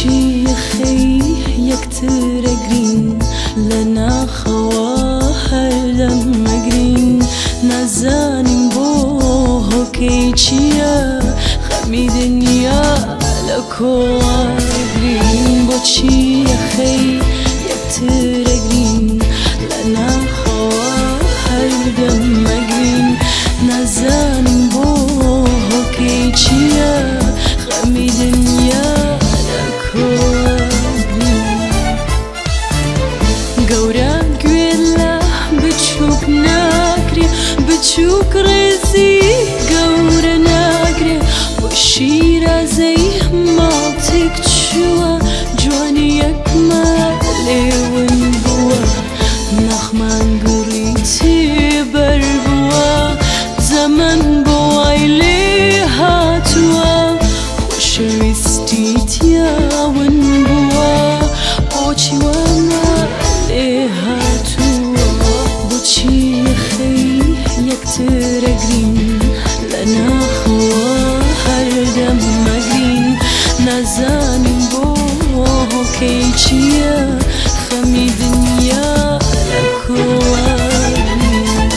بۆچی یەخەی یەکتر ئەگرین لە ناخەوە هەردەم ئەگرین نازانین بۆ هۆکەی چییە خەمی دنیا لە کۆڵ ئەگرین بۆچی یەخەی یەکتر ئەگرین لە ناخەوە هەردەم ئەگرین نازانین بۆ هۆکەی چییە خەمی دنیا لە کۆڵ ئەگرین گەورە گوێ لە بچووک ناکرێ بچووک ڕێزی گەورە ناگرێ بۆ شیرازەی ماڵتێک چووە جوانی یەکمە لێون بووە نەخمان گوڕی تێبەر بووە زەمەن بۆ وای لێ هاتووە خۆشەویستی تیاون بووە بۆچی وامە لێ هاتووە بۆچی یەخەی یەکتر ئەگرین لە ناخەوە هەردەم ئەگرین نازانین بۆ هۆکەی چییە خەمی دنیا لە کۆڵ ئەگرین.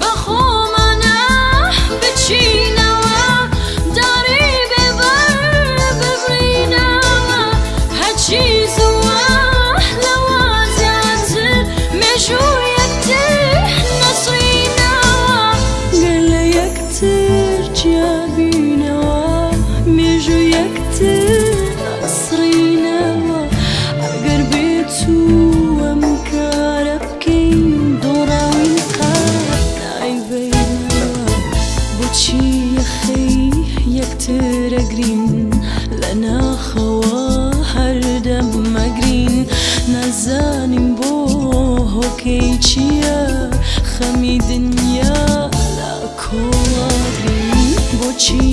بەخۆمانە بچینەوە داری بێبەر ببڕینەوە هەرچی زووە لەوە زیاتر مێژوو یەکتر نەسڕینەوە گەر لە یەکتر جیابینەوە مێژوو یەکتر ئەسڕینەوە ئەگەر بێت و ئەم کارە بکەین دۆڕاوین قەت نایبەینەوە بۆچی یەخەی یەکتر ئەگرین لە ناخەوە هەردەم ئەگرین نازانین بۆ هۆکەی چییە خەمی دنیا لە کۆڵ ئەگرین بۆچی